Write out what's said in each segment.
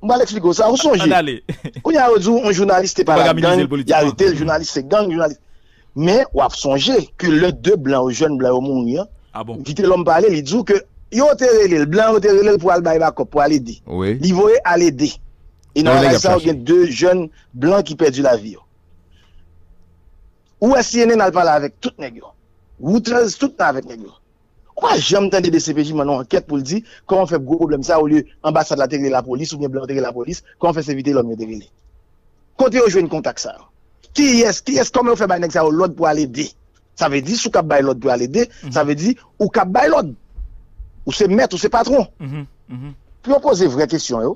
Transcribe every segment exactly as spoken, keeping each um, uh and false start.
Pral eksplike w sa, ou sonje. Kounye a yo di w yon jounalis te pale ak gang, y arete l, jounalis se gang, jounalis. Men w ap sonje ke lè de blan yo, jèn blan yo mouri an, Vitelòm pale, li di w ke yo te rele l, blan yo te rele l pou al bay bakòp, pou al ede. Li voye al ede. E nan bagay sa yo gen de jèn blan ki pèdi lavi yo. Ou wè C N N al pale avèk tout nèg yo. Reuters, tout nan avèk nèg yo. Ou pa janm tande D C P J mande yon ankèt pou l di kòman fè gwo pwoblèm sa, olye anbasad la te rele lapolis oubyen blan yo te rele lapolis, kòman fè se Vitelòm yo te rele. Kote yo jwenn kontak sa yo? Kiyès, kiyès, kòman yo fè bay nèg sa yo lòd pou al ede? Sa vle di, si w k ap bay lòd pou al ede, sa vle di ou k ap bay lòd. Ou se mèt, ou se patwon. Pou yo poze vrè kesyon yo,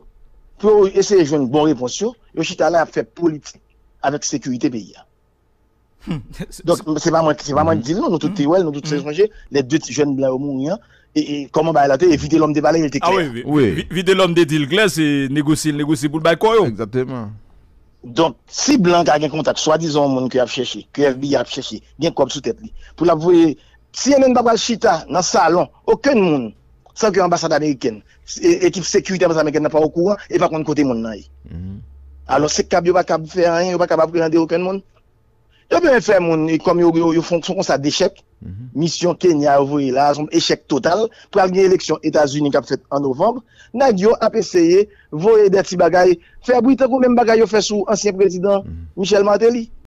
pou yo eseye jwenn bon repons yo, yo chita la y ap fè politik avèk sekirite peyi a. Donk, se pa mwen, se pa mwen ki di l non, nou tout te wè l, nou tout se sonje, lè de ti jèn blan yo mouri an, e, e kòman bagay la te ye, Vitelòm te pale, li te klè. Vitelòm te di l klè, se negosye l negosye pou l bay kò yo. Egzakteman. Donk, si blan ka gen kontak, swadizan yon moun ke y ap chèche, ke F B I ap chèche, gen kòb sou tèt li, pou l ap voye, C N N pa pral chita nan salon okenn moun san ke anbasad amerikèn, e, ekip sekirite anbasad amerikèn nan pa okouran e pa konn kote moun nan ye. Alò, se kab yo pa kab fè anyen, yo pa kab apreyande okenn moun. Yo bezwen fè moun, e kòm yo, yo, yo fon, fon konsa dechèk, misyon Kenya yo voye la, se yon echèk total, pral gen eleksyon Etazini k ap fèt an novanm, nèg yo ap eseye voye de ti bagay, fè bri tankou menm bagay yo fè sou ansyen prezidan Michel Martelly.